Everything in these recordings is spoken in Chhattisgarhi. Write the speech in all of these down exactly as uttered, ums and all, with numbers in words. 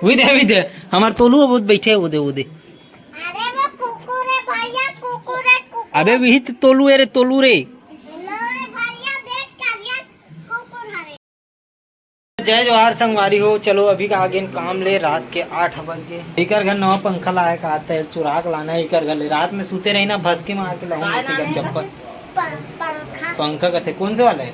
उही दे, उही दे, हमर तोलू बहुत बैठे, वो दे, वो दे। अरे वो कुकुर है भैया, कुकुर है, कुकुर। अबे वही तो तोलू है रे, तोलू रे। नहीं भैया, देख करिया कुकुर हरे। जय जोहार संगवारी हो, चलो अभी का आगे काम ले, रात के आठ बज गए। इकर घर नवा पंखा लाए का आता है, चुरा के लाना है इकर घर ले। रात में सूते रही ना, भसके मार के लाऊंगा तेकर चप्पल। प-, पंखा। पंखा कथे कौन से वाला है?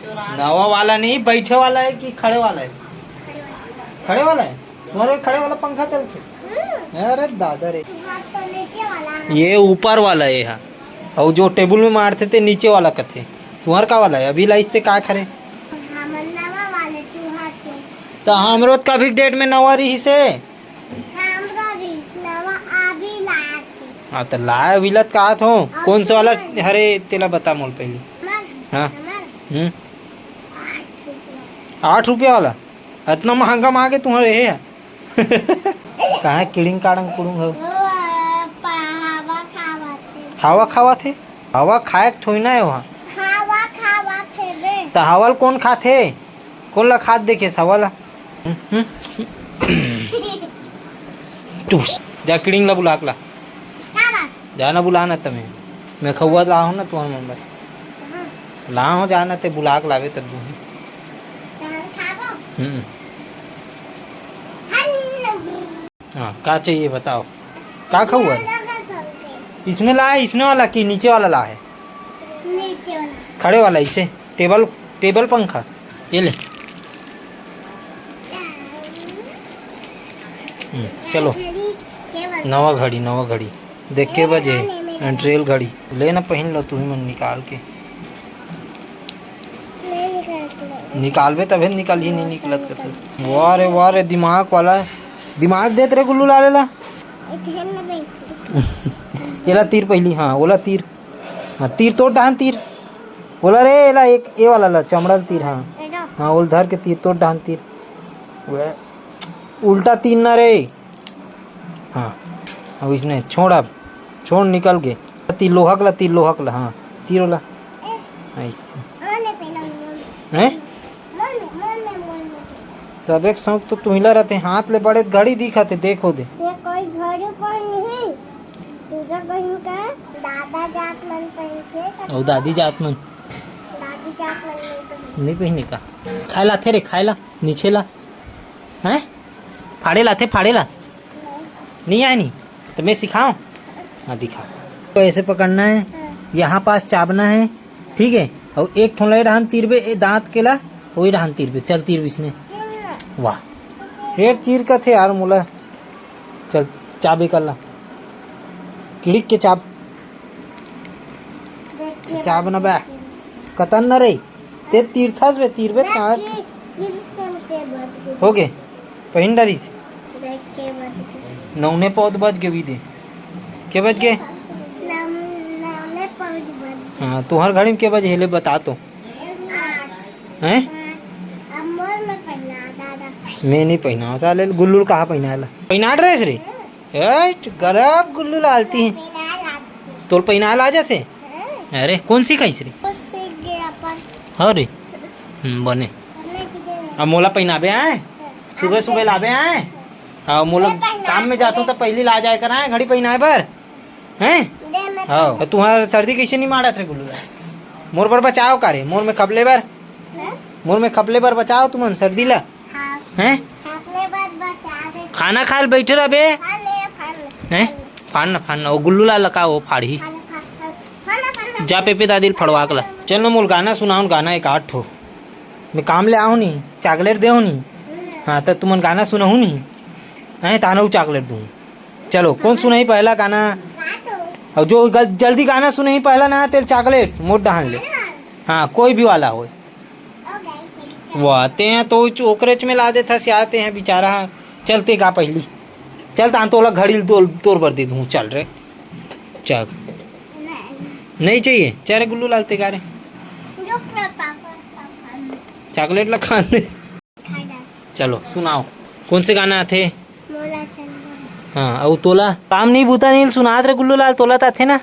नवा। नवा वाला नहीं, बैठे वाला है कि खड़े वाला है? खड़े वाला। खड़े वाला है? तुम्हारे खड़े वाला पंखा चलथे? हम्म। अरे दादा रे। हाँ, तो नीचे वाला है। ये ऊपर वाला ये है, और जो टेबल में मारथे ते नीचे वाला कथे। तुम्हार का वाला है? अभी लाइस ते का करे? हमर नवा वाले तुहार के। तो हमरो तो कभी डेट में नवा रही से। हमरो रहीस नवा, अभी लात। हाँ, तो लाए अभी लत कहा थो। कौन से वाला? अभी हरे, तेला बता मोल पहले। हमर, हाँ। हमर हम्म। आठ रुपया। आठ रुपया वाला? इतना महंगा मांगे तुम्हारे है? कहाँ किड़िंग काड़ंग कुड़ुंग हो? वो, आ, पा-, हवा खावा थे। हवा खावा थे? हवा खाए के थोड़ी ना है वहाँ। हवा खावा थे बे। तो हवा ल कौन खाथे? कौन ला खात देखे हवा ला? चुप। जा किड़िंग ला बुला के ला। का बात? जाना बुलाना तमे। मैं खउआ ला हूँ ना तुम्हारे मन बर। हाँ। ला हूँ जाना ते बुला के लावे तब दूँ। तो हम खाबो? हम्म। हन। हाँ, का चाहिए बताओ? का खउआ? लगा करके। इसने ला है, इसने वाला कि नीचे वाला ला है? नीचे वाला। खड़े वाला इसे? टेबल, टेबल पंखा। ये ले। हम्म, चलो। घड़ी के बल- नवा घड़ी, नवा घड़ी। देख के बजे। एंट्रेल घड़ी। ले ना, पहन लो तू ही मन निकाल के। नहीं निकाल के ले। निकालबे तभे निकल ही नहीं निकलत कथे। वाह रे, वाह रे, दिमाग वाला। दिमाग देत रे गुल्लू लाले ला। इधर में बैठ। एला तीर पहली, हाँ, ओला तीर। हाँ, तीर तोड़ डहान तीर। ओला रे, एला एक, ए वाला ला, चमड़ा ल तीर, हाँ। एडा। हाँ, ओल धर के तीर तोड़ डहान तीर। वे, उल्टा तीर ना रे। हाँ, अब इसने छोड़, अब छोड़, निकल गए। तीर लोहक ला, तीर लोहक ला, हाँ, तीर ओला। ऐसे। आने पे ना, हैं? मन में, मन में, मन में। तब एक शौक तो तुहिला रहते, हाथ ले बड़े घड़ी दिखत हे, देखो दे। ये कोई घड़ी पर नहीं, दूसरा कहीं का। दादा जात मन पहन के। और दादी जात मन? दादी जात मन नहीं पहन। नहीं पहने का? खाए ला थे रे, खाए ला, नीचे ला। हैं? फाड़े ला थे, फाड़े ला। नहीं। नहीं आए नहीं? तो मैं सिखाऊं? हाँ, दिखा। तो ऐसे पकड़ना है, हाँ। यहाँ पास चाबना है, ठीक है, और एक ठो लाई डहान तीरबे, ए, दांत के ला, वही डहान तीरबे, चल तीर इसने। वाह, फेर चीर कथे यार मोला। चल, चाबे कर ला, किड़िक के चाब, चाब ना बे, कतन न रे, ते तीरथस बे, तीरबे त कहाँ? हो गे, पहिन डरिस। नौने पौध बज गे, भी दे। के बज गे? नम-, नौने पौध बज गे। हाँ, तुहर घड़ी में के बजे हे, ले बता तो। आठ। हैं? आठ। अब मोर में पहिना, दादा। मैं नहीं पहिना, साले गुल्लू कहाँ पहिना ला? पहिना ड्रेस रे? हट, गरब गुल्लू लालती है। पहिना लालती। तोल पहिना ला जाते? हाँ। अरे, कौन सी खाइस रे? कुछ सीख गया अपन। हाँ रे। हम्म, बने। हमने सीखे नहीं। अब मोला पहिनाबे आए? हाँ। सुबह, सुबह लाबे आए? हाँ, मोला मैं पहिना काम में जातो तो पहली ला जाए कर आए, घड़ी पहिनाए बर। हैं? दे मैं हाँ, तो तुम्हार सर्दी कैसे नहीं मारत रे गुल्लू ला? मोर बर बचाओ का रे? मोर में खपले बर? हैं? मोर में खपले बर बचाओ तुमन सर्दी ला। हाँ। हैं? खपले बर बचा दे। खाना खाए ल बैठे रहबे। खा ले, खा ले। हैं? फाड़ ना, फाड़ ना। वो गुल्लू ला लका, वो फाड़ही। खा ले, खा, खा, खा ले, खा ले। जा पेपे दादी ल फड़वा के ला। चल ना, मोल गाना सुनाओ, गाना एक आठ ठो। मैं काम ले आहूँ नहीं, चॉकलेट देहूँ नहीं। हम्म। हाँ, तो तुमन गाना सुनहू नहीं। हैं, ताना वो चॉकलेट दूँ। चलो, कौन सुनाही पहला गाना? और जो गल-, जल्दी गाना सुनाही पहला ना, तेल चॉकलेट मोट डहान ले। हाँ, कोई भी वाला हो। वाह, ते हैं तो ओकरेच में ला देथा, सियाते हैं बेचारा। चलते गा पहली। चल, तान तोला घड़ी ल तोल, तोर बर दे दूँ। चल रे। चल। नहीं चाहिए? चल रे गुल्लू लाल, ते गा रे। चॉकलेट ला खान दे। चलो, सुनाओ। कौन से गाना आथे? मोला चंदन। हाँ, अउ तोला? काम नहीं बूता नहीं सुनात रे गुल्लू लाल, तोला त आथे ना?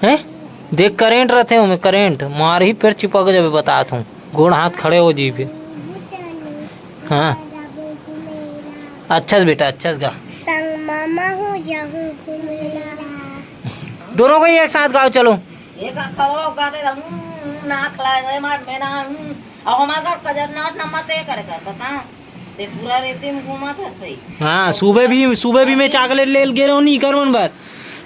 हैं? देख, करेंट रथे ओमे, करेंट। मारही, फेर चिपक जाबे, बतात हूँ। गोड़ हाथ खड़े हो जइबे। हाँ। अच्छा से बेटा, अच्छा से गा। संग मामा हो जाहूँ घूमेला। दोनों को ही एक साथ गाओ, चलो। एक खड़ो गाते रहूं, नाक ला रे मार में ना हूं। अब हमार घर कजर नट नम्मा ते करे कर बता। ते पूरा रेती में घूमत हत भाई। हाँ, सुबह भी, सुबह भी मैं चॉकलेट ले गे रहूं नी कर मन बर।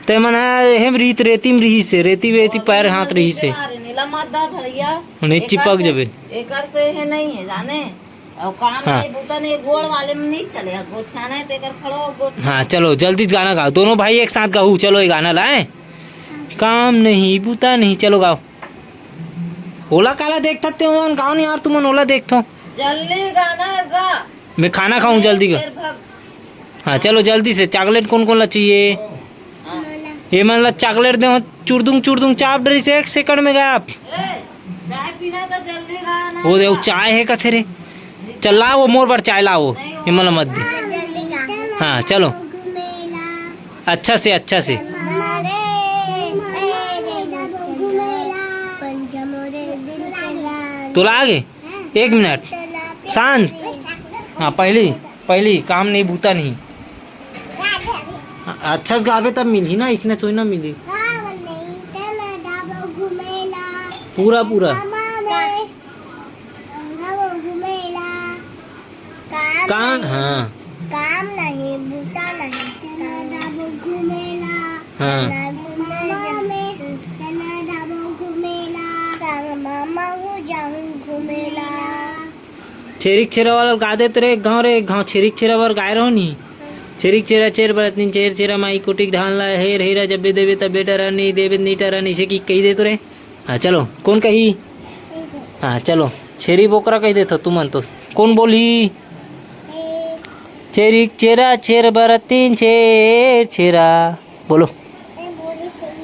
ते मन है, हेम रीत रेती में रही से, रेती वेती पैर हाथ रही से। अरे नीला मत धर भैया। नहीं, एकर चिपक से, जबे। एकर से हे नहीं है जाने। और काम हाँ। नहीं, बूता नहीं, गोड़ वाले में नहीं चले, गोठियाना है, तेकर खड़ो, गोठ- हाँ, चलो, जल्दी गाना गाओ, दोनों भाई एक साथ गाओ, चलो, ये गाना लाए। काम नहीं, बूता नहीं, चलो, गाओ। ओला काला देखत ते हो, गाओ नहीं यार, तुमन ओला देखथो। जल्दी गाना गा। मैं खाना खाऊं, जल्दी गा। फिर भग। हाँ, चलो, जल्दी से, चॉकलेट कौन कौन ला चाहिए? हाँ। ये मन ला चॉकलेट दे, चुरदुंग, चुरदुंग, चाप डरी से एक सेकंड में गायब। ए, चाय पीना तो जल्दी गा ना। वो दे, वो चाय है कथे रे। चल ला, वो मोर बर चाय ला, वो। नहीं, ये मन ला मत दे। हाँ, चलो। अच्छा से, अच्छा से। तोला आगे? एक मिनट। शांत। हाँ, पहली, पहली काम नहीं, बूता नहीं। अच्छा से गाबे तब मिलही ना, इसने थोड़ी ना मिली। पूरा, पूरा। काम का? नहीं। हाँ। काम नहीं, बूता नहीं, संग घूमेला। हाँ। ना घूमे जा-, संग मामा हो जाऊं घूमेला। छेरिक छेरा वाला गा देत रे, एक घाव रे, एक घाव छेरिक छेरा बर गाय रहो नी। छेरिक छेरा छेर बरत नीन, छेर छेरा माई कोटिक धान ला, हेर हेरा जब्बे देबे तब्बे डरा, नहीं देबे नहीं डरा, नहीं से की कही देत रे। हाँ, चलो, कौन कही? हाँ, चलो, छेरी बोकरा कही देथो तुमन तो। कौन बोली? छेरिक छेरा छेर बरतीन छेर छेरा। बोलो।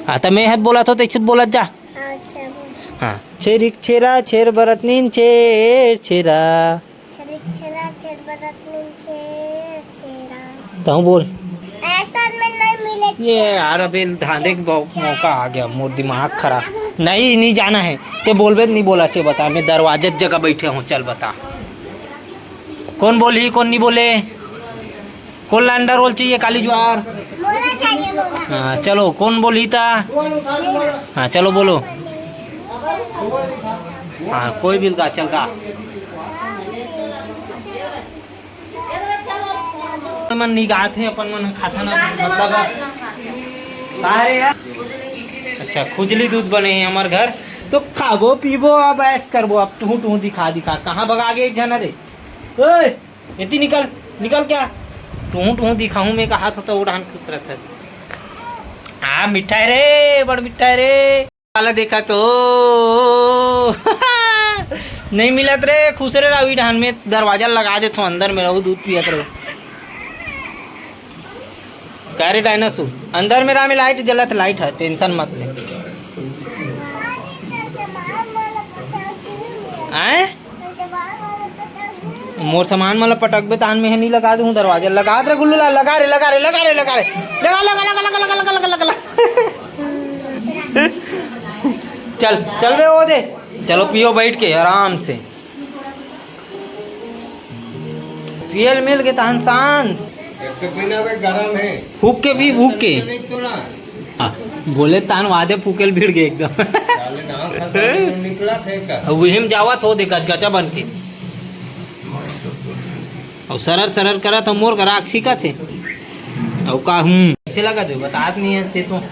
हाँ, त मैं हत बोला थो, तैसे बोलत जा। हाँ, छेरिक छेरा छेर बरतीन छेर छेरा। छेरिक छेरा छेर बरतीन छेर छेरा। तहूँ बोल। ऐसा में नहीं मिले। ये यार, अबे धांधे के मौ-, मौका आ गया, मोर दिमाग खराब। नहीं, नहीं जाना है। ते बोलबे त नहीं बोला से बता, मैं दरवाजे जगह बैठे हूँ, चल बता। कौन बोली, कौन नहीं बोले? कौन लंडा रोल चाहिए, काली ज्वार? मोला चाहिए, मोला। हाँ, चलो, कौन बोली था? हाँ, चलो बोलो। हाँ, कोई भी गा, चल गा। मन निगात है, अपन मन खाता ना, मतलब, का रे यार? अच्छा, खुजली दूध बने हैं हमार घर, तो खाबो पीबो, अब ऐश करबो। अब तुहू तुहू दिखा, दिखा, कहाँ भगा गे एक झन रे? ओए, एती निकल, निकल क्या? तुहू तुहू दिखाहूँ मैं, कहा तो, तो उड़ान खुश रहता है। आ, मिठाई रे, बड़ मिठाई रे। वाला देखा तो नहीं मिलत रे, खुसरे रहो, ई डहन में दरवाजा लगा देथो, अंदर में रहो, दूध पियत रहो। का रे डायनासोर, अंदर में रहा में लाइट जलत, लाइट है, टेंशन मत ले। आए? मोर सामान मन ला पटकबे, तहान में हे नी लगा दूँ दरवाजा। लगा दे रे गुल्लू ला, लगा रे, लगा रे, लगा रे, लगा रे। लगा, लगा, लगा। चल, चल बे, वो दे। चलो, पियो बैठ के आराम से। पियल मिल के तहन शांत। एक तो बिना बे गरम है। फूक के पी, फूक के। एक तो ना। आ, बोले तान वादे फूकेल भिड़ गए एकदम। साले ना खसा निकला थे का? अब वही में जावा थो दे गचगचा बन के। और सरर सरर करत हम मोर गराक छीका थे। और का हूँ? कैसे लगा दे? बतात नहीं है ते तो।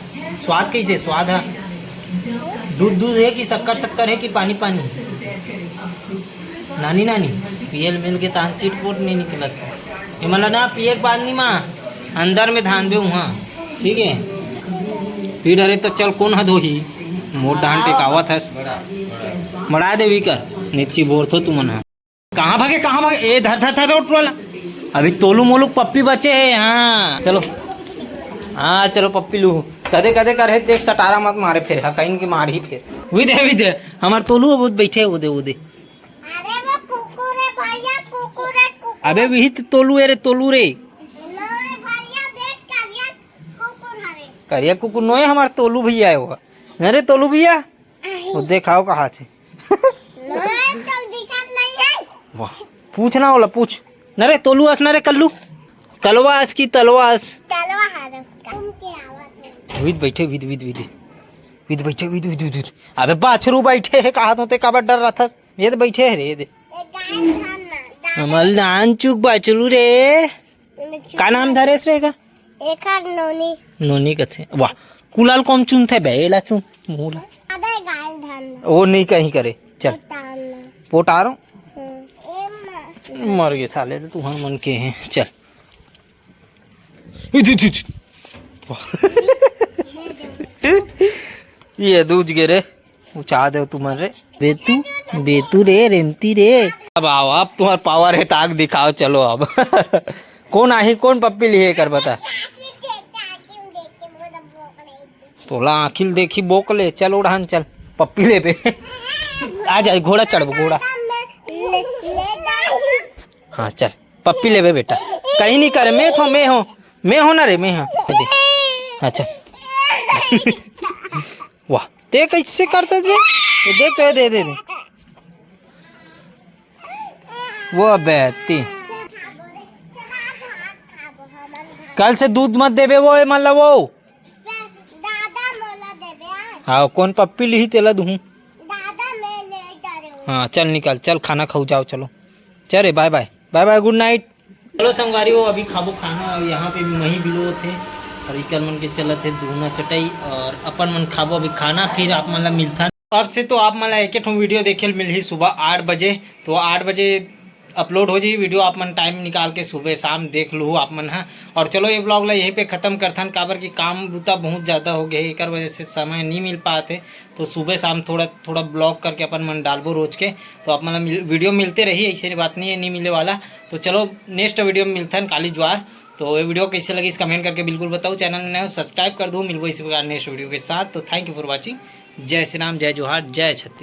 स्वाद कैसे? स्वाद है। दूध दूध है कि शक्कर शक्कर है कि पानी पानी? नानी, नानी, पियल मिल के तहान चिटपुट नहीं निकलत। ये मला ना पिए के बाद नहीं माँ, अंदर में धान बे उहाँ, ठीक है? पी डरे तो चल, कौन हद होही? मोर डांट टेकावत हस। मड़ा देवी कर, नीची बोर थो तुमन हा। कहाँ भागे, कहाँ भागे? ए, धर, धर, धर, उठ वाला। अभी तोलू मोलू पप्पी बचे है, हाँ, चलो। हाँ, चलो पप्पी लू। कदे, कदे कर है, देख सटारा मत मारे फिर, हाँ, कहीं की मार ही फिर। वी दे, वी दे, हमार तोलू वो बैठे, वो दे, वो दे। अरे वो कुकुर है भैया, कुकुर है, कुकुर। अबे वही तो तोलू है रे, तोलू रे। नहीं भैया, देख करिया कुकुर हरे। करिया कुकुर नोए, हमार तोलू भैया है वो। न रे तोलू भैया, वो देखाओ कहाँ छे। नहीं, तो दिखत नहीं है। वाह, पूछ ना ओला, पूछ। न रे तोलू अस न रे कल्लू। कलवास की तलवास। कलवा हरम का। घूम के आवत है। विद बैठे, विद, विद, विद। विद बैठे, विद, विद, विद, विद। अबे बाछरू बैठे हे, कहा तो ते काबर डर रहा था? ये तो बैठे है रे, ये दे। ये गाय धान ना, दान। हमल दान चुक बाछरू रे। का नाम धरेस रे का? एकर नोनी। नोनी कथे। वाह, कुलाल कौन चुनथे बे? एला चुन, मुला। अबे गाय धान ना। वो नहीं कहीं करे। चल। तान ना। पोटारो। हम्म। ए माँ। मर गए साले, तो तुहर मन के हैं। चल। इधर, इधर, इधर। वाह। ये दूज गे रे, उचा दे तुमन रे। बेतू, बेतू रे, रेमती रे। अब आओ, अब तुम्हार पावर है, ताक दिखाओ, चलो अब। कौन आही, कौन पप्पी लिहे कर बता। तोला आँखिल देखी बोक ले, चल ओढ़ान चल, पप्पी लेबे। आ जा, घोड़ा चढ़बो, घोड़ा। हाँ, चल, पप्पी लेबे बेटा। कहीं नहीं करे, मैं तो, मैं हूँ, मैं हूँ ना रे, मैं हूँ। दे। अच्छा। वाह, ते कैसे करते बे? ये देख, ये दे, दे, दे। वो बेटी। कल से दूध मत देबे वो, ए, मतलब वो। दादा मोला देबे आज। हाँ, कौन पप्पी लिही तेला दुहूँ। दादा मैं ले डरे हूँ। हाँ, चल निकल, चल खाना खाऊ जाओ, चलो। चल रे, बाय बाय, बाय बाय, गुड नाइट। चलो संगवारी हो, अभी खाबो खाना और यहाँ पे भी मही बिलो थे और इकर मन के चलत है दूना चटाई और अपन मन खाबो अभी खाना, फिर आप मन ला मिलथन। अब से तो आप मन ला एक ठो वीडियो देखे ल मिलही सुबह आठ बजे, तो आठ बजे अपलोड हो जाही वीडियो, आप मन टाइम निकाल के सुबह शाम देख लू आप मन हा। और चलो ये ब्लॉग ला यहीं पे खत्म करथन, काबर कि काम बुता बहुत ज़्यादा हो गया है, एकर वजह से समय नहीं मिल पाते। तो सुबह शाम थोड़ा थोड़ा ब्लॉग करके अपन मन डालबो रोज के, तो आप मन ला मिल, वीडियो मिलते रही, ऐसे बात नहीं है नहीं मिले वाला। तो चलो नेक्स्ट वीडियो में मिलथन काली ज्वार। तो ये वीडियो कैसे लगी इस कमेंट करके बिल्कुल बताओ, चैनल में नए हो सब्सक्राइब कर दो, मिलबो इसी प्रकार नेक्स्ट वीडियो के साथ। तो thank you for watching, जय श्री राम, जय जोहार, जय छत्तीस।